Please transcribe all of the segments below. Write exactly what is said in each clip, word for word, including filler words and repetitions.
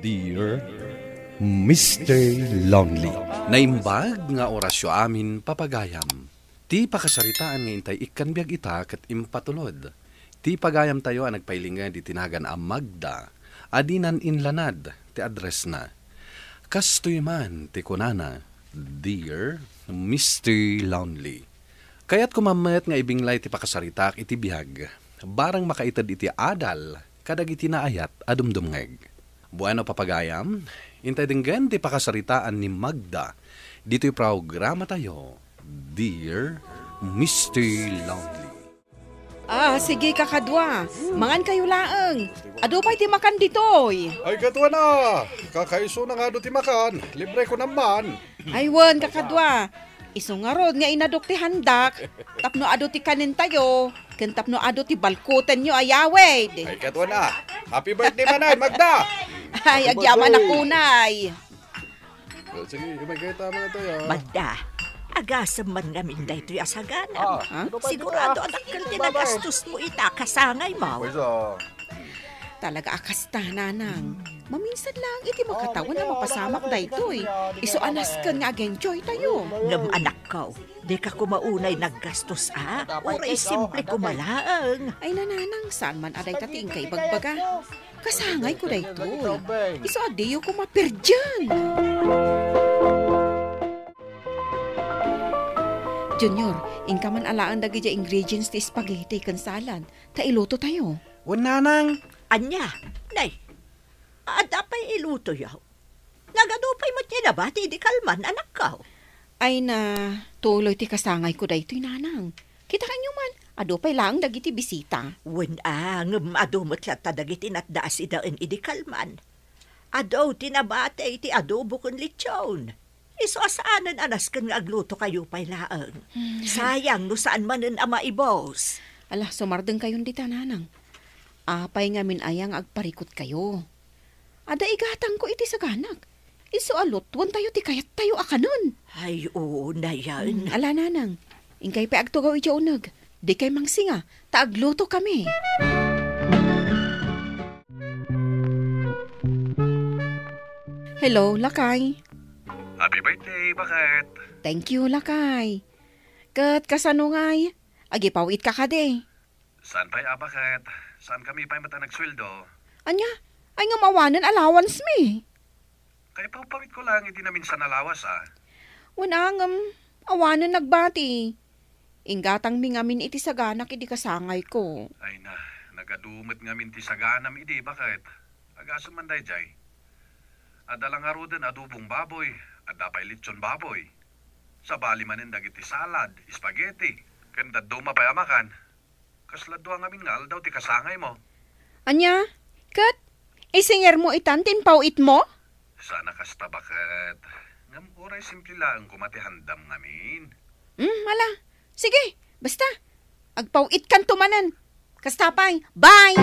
Dear Mister Lonely. Naimbag nga orasyo amin, papagayam. Ti pakasaritaan nga intay ikkan biag ita ket impatulod ti pagayamtayo a nagpailinged iti nagan a Magda a dinan inlanad ti addressna. Kastoy man ti kunana, Dear Mister Lonely. Kayatko man met nga ibinglay ti pakasaritaak iti biag, barang makaited iti adal kadagiti naayat a dumdumngeg. Bueno, papagayam, intay denggen ti pakasaritaan ni Magda ditoy programatayo, Dear Mister Lonely. Ah, sige, kakadua. Mangan kayo laeng. Adu pay ti makan ditoy. Ay, katuan a. Kakaisuna nga adu ti makan. Libre ko naman. Ay, wen, kakadua. Isu ngarud nga inaduk ti handak, tapno adu ti kanentayo, ken tapno adu ti balkutenyo a yawid. Ay, katuan a. Happy birthday manen, Magda! Ay, agyaman a kunay. Sige, umay kayo tama nga tayo. Magda, agasem man ngamin daytoy a sagana. Ah, ha? Sigurado a dakkel ti nagastos mo ita kasangay mo. Talaga a kasta, nanang. Maminsan lang iti makatawen a mapasamak daytoy. Isu a nasken nga agenjoy tayo. Ngem anakko, dika koma unay naggastos a, uray simple koma laeng. Ay, nananang, saan man a dayta ti inkay bagbaga. Kasangay ko daytoy. Isu a diyo koma pirdian. Junior, inka man alaen dagiti ingredients ti spaghetti ken salad. Ta iluto tayo. Wen, nanang. Ania? Nay, adda pay ilutoyo? Nagadu pay met ti nabati idi kalman, anakko? Ay na, tuloy ti kasangay ko daytoy, nanang. Kitaenyo man, adu pay laeng dagiti bisita. Wen a, ngem adu met latta dagiti natda a sidaen idi kalman. Adu ti nabati iti adobo ken lechon. Isu a saanen a nasken nga agluto kayo pay laeng. Hmm. Sayang no saan manen a maibos. Ala, sumardeng kayon dita, nanang. Apay ngamin aya nga agparikut kayo? Adda igatangko iti saganak. Isu a lutuen tayo ti kayat tayo a kanen. Ay, oo, nayan. Hmm, ala, nanang. Inkay pay agtugaw idiay uneg. Dikay mangsinga, ta agluto kami. Hello, lakay. Happy birthday, baket. Thank you, lakay. Ket kasano ngay? Agipaw-itka kadi? Saan pay a, baket? Saan kami pay met a nagsueldo? Ania? Ay, ngem awanen allowance mi. Kaipawpawitko laeng iti naminsan a lawas, a. Wen a, ngem awanen nagbati. Inggatangmi ngamin iti saganak idi kasangayko. Ay na, nagadu met ngamin ti saganam idi, baket? Agasem man daydiay. Adda la ngaruden adobong baboy, adda pay lechon baboy. Sabali manen dagiti salad, spaghetti, ken dadduma pay a makan. Kasla dua ngamin nga aldaw ti kasangaymo. Ania? Ket isingermo itan ti impaw-itmo? Saan a kasta, baket. Ngem uray simple laeng koma ti handam ngamin. Hmm, ala. Sige, basta. Agpaw-itkanto manen. Kasta pay. Bye!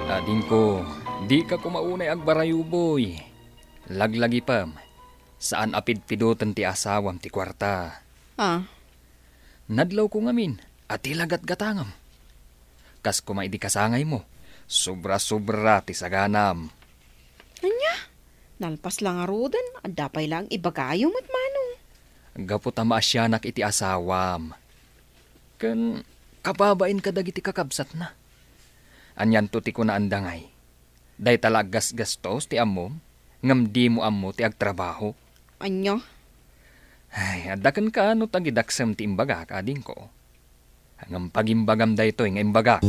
Adingko, dika koma unay agbarayuboy. Laglagipem, saan a pidpidoten ti asawam ti kuarta. Ah. Nadlawko ngamin a ti la gatgatangam. Kas koma idi kasangaymo, sobra-sobra ti saganam. Ania? Nalpas la ngaruden, adda pay laeng ibagayo met, manong. Gapu ta maasianak iti asawam. Ken kababain kadagiti kakabsatna. Anianto ti kunaanda ngay? Dayta la aggasgastos ti ammom, ngem dimo ammo ti agtrabaho. Ania? Ay, adda kenka no tagidaksem ti imbagak, adingko. Ngem pagimbagam daytoy nga imbagak.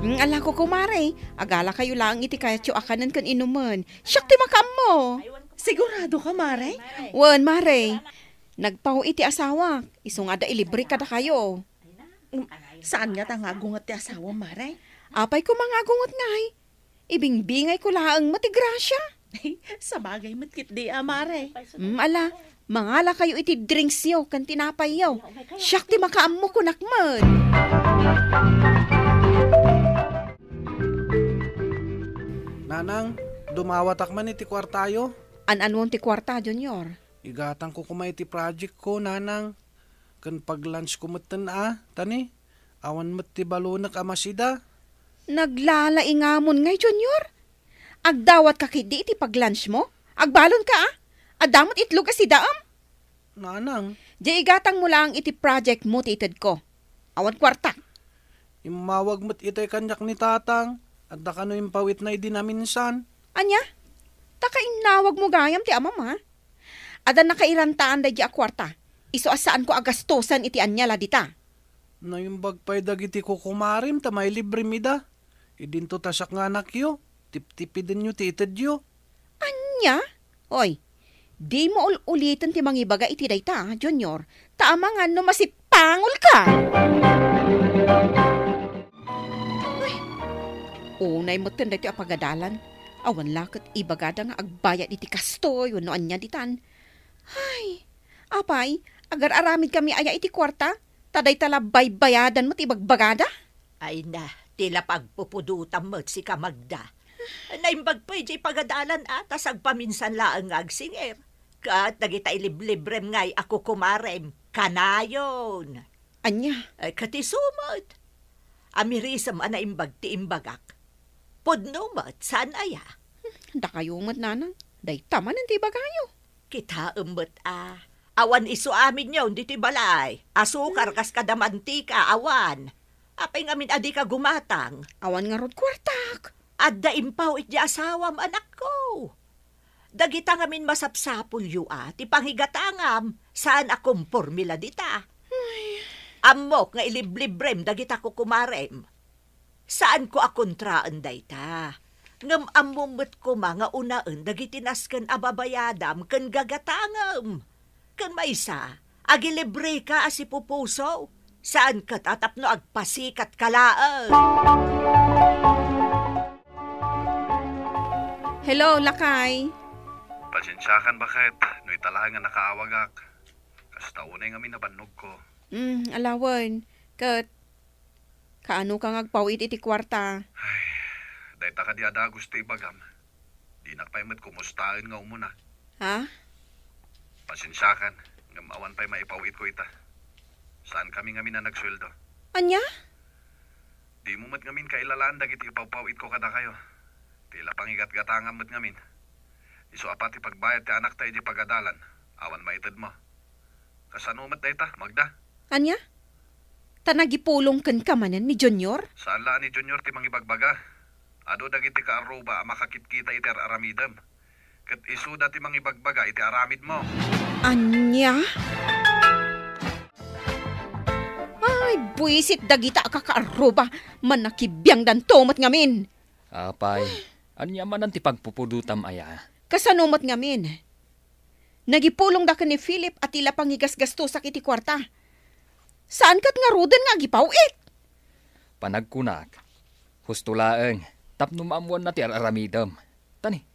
Mm, alako, kumare, agala kayo laeng iti kayatyo a kanen ken inumen. Siak ti makaammo. Sigurado ka, mare? Wen, mare. Nagpaw iti asawak. Isu nga adda ilibre kadakayo. Mm, saan ngata nga agunget ti asawam, mare? Apay koma nga agunget ngay? Ibingbingayko laeng met ti grasya. Sabagay met ketdi a, mare. Mm, ala, mangala kayo iti drinksyo ken tinapayyo. Siak ti makaammo, kunak met. Nanang, dumawatak man iti kuartayo. An-anuem ti kuarta, Junior? Igatangko koma iti project ko, nanang. Ken paglunchko metten a, tani, awan met ti balonek a masida. Naglalaingamon ngay, Junior? Agdawatka ketdi iti paglunchmo? Agbalonka a? Adda met itlog a sidaem? Nanang. Diay igatangmo laeng iti projectmo ti itedko. Awan kuartak. Immawag met itay kaniak ni Tatang. Adda kano impawitna idi naminsan. Ania? Ta kainnawagmo gayam ti amam, a? Adda nakairantaan daydi a kuarta. Isu a saanko a gastosen iti ania la dita. Naimbag pay dagiti kukumarem ta mailibrem ida. Idinto ta siak nga anakyo, tiptipidenyo ti itedyo. Ania? Oy, dimo ul-uliten ti mangibaga iti dayta, Junior, ta amangan no masipangolka. Ay, unay metten daytoy a pagadalan. Awan la ket ibagada nga agbayad iti kastoy wenno ania ditan. Ay, apay, agar-aramidkami aya iti kuarta? Ta dayta la baybayadan met ibagbagada? Ay na, ti la pagpupudotam met sika, Magda. Naimbag pay diay pagadalan a, ta sagpaminsan laeng nga agsingir. Ket dagita iliblibrem ngay a kukumarem, kanayon. Ania? Ay, ket isu met. Amirisem a naimbag ti imbagak. Pudno met, saan aya? Dakayo met, nanang. Dayta manen ti ibagayo. Kitaem met a, awan isu aminyon ditoy balay. Asukar kas kada mantika, awan. Apay ngamin a dika gumatang? Awan ngarud kuartak. Adda impaw iti asawam, anakko. Dagita ngamin masapsapulyo a ti pangigatangam, saan a komporme la dita. Ay. Ammok nga iliblibrem dagita kukumarem. Saanko a kontraen dayta. Ngem ammom met koma nga unaen dagiti nasken a babayadam ken gagatangem. Ken maysa, agilibreka a sipupuso. Saan ket a tapno agpasikatka laeng. Hello, lakay. Pasensiakan baket no ita laeng a nakaawagak. Kasta unay ngamin a bannogko. Mm, alawen. Ket kaano ka nga agpaw-it iti kuarta? Ay, dayta kadi a dagus ti ibagam. Dinak pay met kumustaen nga umuna. Ha? Pasensiakan, ngem awan pay maipaw-itko ita. Saankami ngamin a nagsueldo. Ania? Dimo met ngamin kailalaan dagiti ipawpaw-itko kadakayo. Ti la pangigatgatangam met ngamin. Isu a pati pagbayad ti anakta idiay pagadalan, awan maitedmo. Kasano met dayta, Magda? Ania? Ta nagipulong kenka manen ni Junior? Saan la a ni Junior ti mangibagbaga. Adu dagiti kaarruba a makakitkita iti ar-aramidem. Ket isuda ti mangibagbaga iti aramidmo. Ania? Ay, buisit dagita a kakaarruba. Manakibiangdanto met ngamin. Apay, ania manen ti pagpupudotam aya? Kasano met ngamin? Nagipulongda ken ni Philip a ti la pangigasgastosak iti kuarta. Saan ket ngaruden nga agipaw-it? Panagkunak, husto laeng tapno maammoanna ti ar-aramidem. Tani,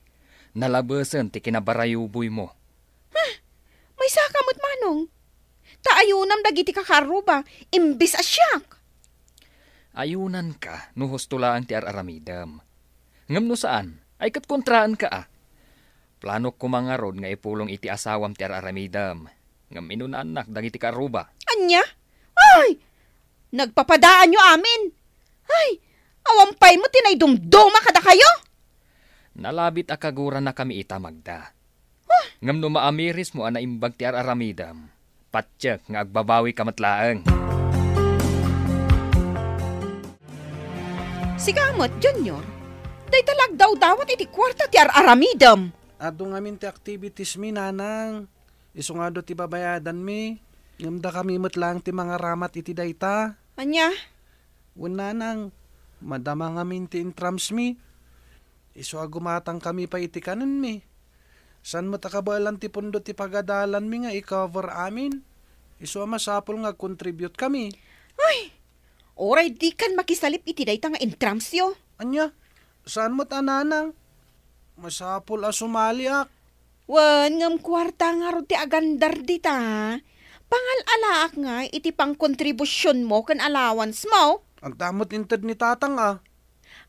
nalabesen ti kinabarayuboymo. Huh? Maysaka met, Manong. Ta ayunam dagiti kakaarruba, imbes a siak. Ayunanka no husto laeng ti ar-aramidem. Ngem no saan, ay ket kontraenka a. Planok koma ngarud nga ipulong iti asawam ti ar-aramidem, ngem inunaannak dagiti kaarruba. Ania? Ay! Nagpapadaanyo amin! Ay! Awan pay met ti naidumduma kadakayo! Nalabit a kaguranakami ita, Magda. Huh! Ngem no maamirismo a naimbag ti ar-aramidem, patiek nga agbabawika met laeng. Sika met, Junior, dayta la agdawdawat iti kuarta ti ar-aramidem. Adu ngamin ti activitiesmi, Nanang. Isu nga adu ti babayadanmi. Ngem dakami met laeng ti mangaramat iti dayta. Ania? Wen, Nanang, madama ngamin ti intramsmi. Isu a gumatangkami pay iti kanenmi. Saan met a kabaelan ti pundo ti pagadalanmi nga i-cover amin. Isu a masapul nga agkontributekami. Ay! Uray dikan makisalip iti dayta nga intramsyo. Ania? Saan met a, Nanang? Masapul a sumaliak. Wen, ngem kuarta ngarud ti agandar dita. Pangal-alaak nga iti pangkontribusionmo ken allowance mo. Adda met inted ni Tatang a.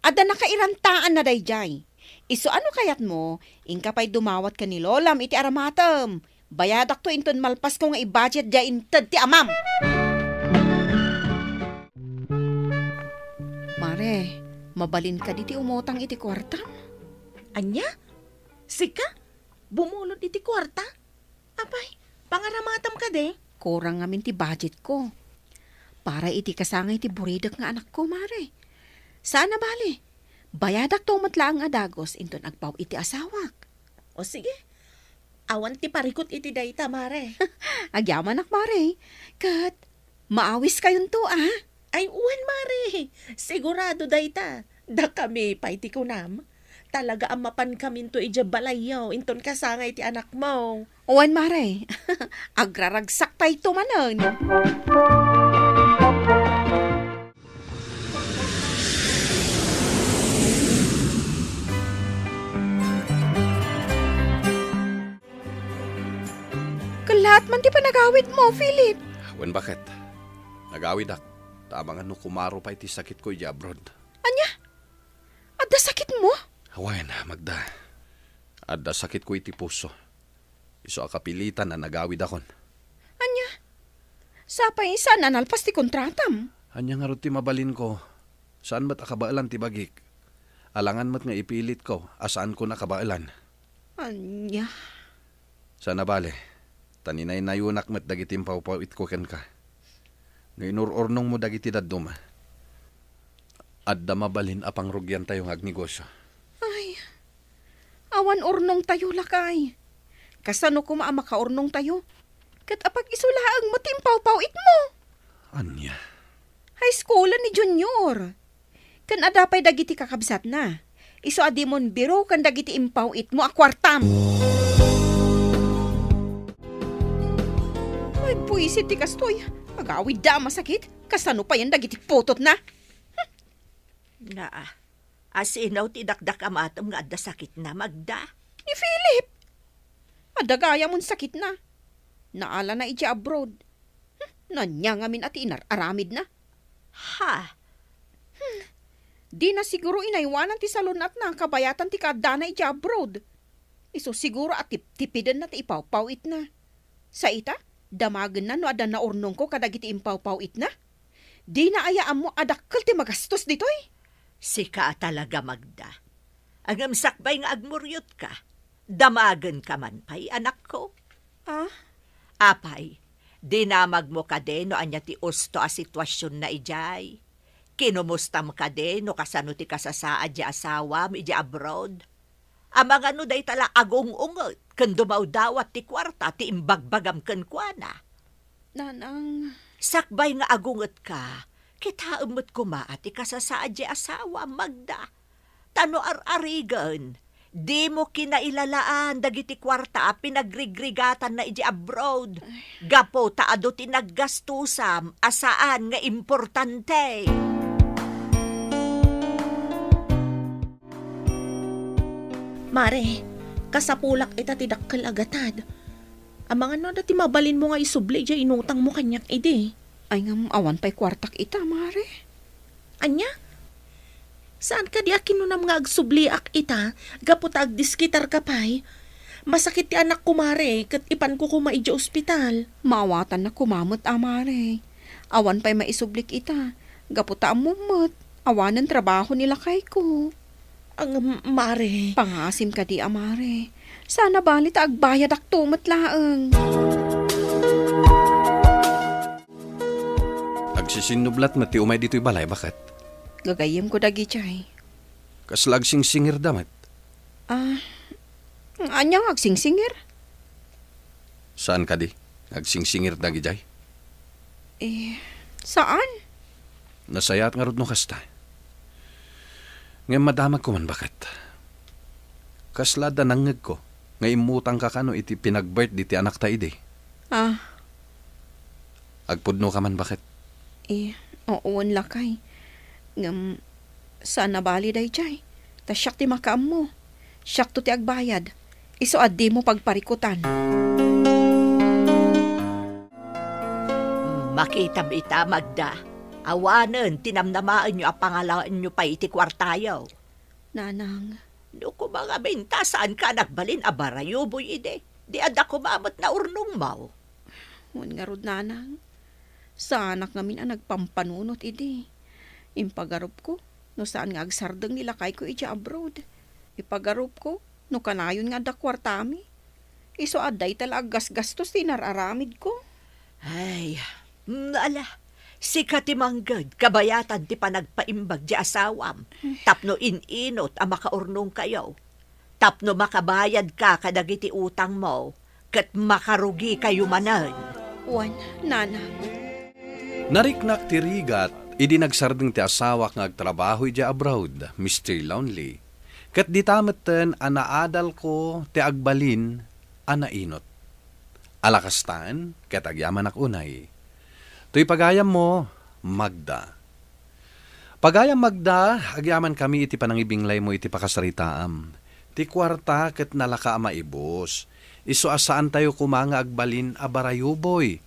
Adda nakairantaanna daydiay. Isu a no kayatmo, inka pay dumawat ken ni Lolam iti aramatem. Bayadakto inton malpasko nga i-budget diay inted ti amam. Mare, mabalin kadi ti umutang iti kuartam? Ania? Sika? Bumulod iti kuarta? Apay, pangaramatam kadi? Kurang ngamin ti budgetko. Para iti kasangay ti buridek nga anakko, Mare. Saan a bale. Bayadakto met laeng a dagus inton agpaw-it ti asawak. O sige, awan ti parikut iti dayta, Mare. Agyamanak, Mare. Ket maawiskayonto, a? Ay, wen, Mare. Sigurado dayta. Dakami pay ti kunam. Talaga a mapankaminto idiay balayyo inton kasangay ti anakmo. Wen, Mare. Agraragsaktayo manen. Kellaat man ti panagawidmo, Philip. Wen, baket. Nagawidak. Ta amangan no kumaro pay ti sakitko idiay abroad. Ania? Adda sakitmo? Wen, Magda. Adda sakitko iti puso. Isu a kapilitan a nagawidakon. Ania? Sapay saan a nalpas ti kontratam? Ania ngarud ti mabalinko? Saan met a kabaelan ti bagik. Alangan met nga ipilitko a saankon a kabaelan. Ania? Saan a bale, ta ninaynayonak met dagiti impawpaw-itko kenka. No inur-urnongmo dagiti dadduma, adda mabalin a pangrugiantayo nga agnegosio. Ay, awan urnongtayo, lakay. Kasano koma a makaurnongtayo? Ket apag-isu laeng met ti impawpaw-itmo? Ania? High school ni Junior. Ken adda pay dagiti kakabsatna. Isu a dimon biro ken dagiti impaw-itmo a kuartam. Ay, buisit ti kastoy. Agawidda a masakit. Kasano payen dagiti putotna? Naa, asino ti dakdakamatem nga adda sakitna, Magda? Ni Philip. Adda gayamon sakitna. Naalana idiay abroad. Hmm, ania ngamin a ti inar-aramidna? Ha? Hmm. Dina siguro inaywanan ti salun-atna kabayatan ti kaaddana idiay abroad. Isu siguro a tiptipidenna ti ipawpaw-itna. Sa ita, damagenna no adda naurnongko kadagiti impawpaw-itna. Dina aya ammo a dakkel ti magastos ditoy? Sika a talaga, Magda. Ngem sakbay nga agmuriotka, damagenka man pay, anakko. Ah? Apay, dinamagmo kadi no ania ti usto a situasionna idiay? Kinumustam kadi no kasano ti kasasaad ti asawam idiay abroad? Amangan no dayta la agung-unget ken dumawdawat ti kuarta ti imbagbagam kenkuana. Nanang. Sakbay nga agungetka, kitaem met koma ti kasasaad ti asawam, Magda. Ta no ar-arigen, dimo kinailalaan dagiti kuarta a pinagrigrigatanna idiay abroad, gapu ta adu ti naggastosam a saan nga importante. Mare, kasapulak ita ti dakkel a gatad. Amangan no adda ti mabalinmo nga isubli diay inutangmo kaniak idi. Ay, ngem awan pay kuartak ita, Mare. Ania? Saan kadi a kinunam nga agsubliak ita gapu ta agdiskitarka pay? Masakit ti anakko, Mare, ket ipanko koma idiay ospital. Maawatanna koma met, a, Mare. Awan pay maisublik ita, gapu ta ammom met, awanen trabaho ni lakayko. Ang, Mare. Pangasim kadi a, Mare. Saan a bale ta agbayadakto met laeng. Agsisinnublat met ti umay ditoy balay, baket? Gagayyemko dagiti ay. Kasla agsingsingirda met? Ah, ania nga agsingsingir? Saan kadi nga agsingsingir dagidiay? Eh, saan? Nasayaat ngarud no kasta. Ngem madamagko man, baket. Kasla adda nangngegko nga immutangka kano iti pinag-birthday ti anakta idi. Ah. Agpudnoka man, baket? Eh, oo, wen lakay. Ngem, saan a bale daydiay. Ta siak ti makaammo. Siakto ti agbayad. Isu a dimo pagparikutan. Hmm, makitam ita, Magda. Awanen ti namnamaenyo a pangalaenyo pay iti kuartayo. Nanang. No koma ngamin ta saanka a nagbalin a barayuboy idi, Di adda koma met naurnongmo. Wen ngarud, nanang, saanak ngamin a nagpampanunot idi. Impagarupko no saan nga agsardeng ni lakayko idiay abroad. Ipagarupko no kanayon nga adda kuartami. Isu a dayta la a gasgastos ti inar-aramidko. Ay, mm, ala, sika ti mangged, kabayatan ti panagpaimbag ti asawam, tapno in-inot a makaurnongkayo, tapno makabayadka kadagiti utangmo, ket makarugikayo manen. Wen, nanang. Nariknak ti rigat idi nagsardeng ti asawak nga agtrabaho idiay abroad, Mister Lonely. Ket dita metten a naadalko ti agbalin a nainot. Ala kastan, ket agyamanak unay. Toy pagayammo, Magda. Pagayam Magda, agyamankami iti panangibinglaymo iti pakasaritaam. Ti kuarta ket nalaka a maibus. Isu a saantayo koma nga agbalin a barayuboy.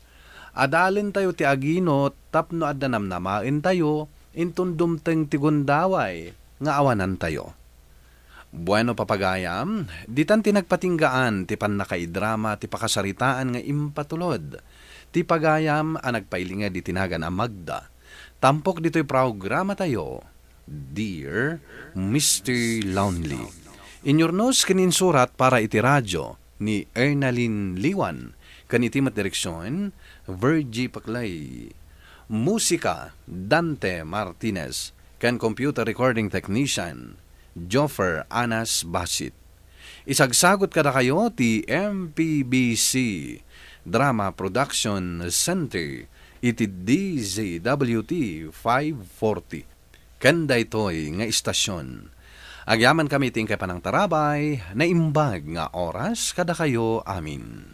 Adalentayo ti aginot tapno adda namnamaentayo inton dumteng ti gundaway nga awanantayo. Bueno, papagayam, ditan ti nagpatinggaan ti pannakaidrama ti pakasaritaan nga impatulod ti pagayam a nagpailinged iti nagan a Magda. Tampok ditoy programatayo, Dear Mister Lonely. Inyurnos ken insurat para iti radio ni Ernalyn Liwan, ken iti met direksion, Virgie Paclay. Musika, Dante Martinez, ken computer recording technician, Joffer Anas Basit. Isagsagut kadakayo ti M P B C Drama Production Center iti D Z W T five forty. Ken daytoy nga istasion, agyamankami iti inkay panangtarabay, naimbag nga oras kadakayo amin.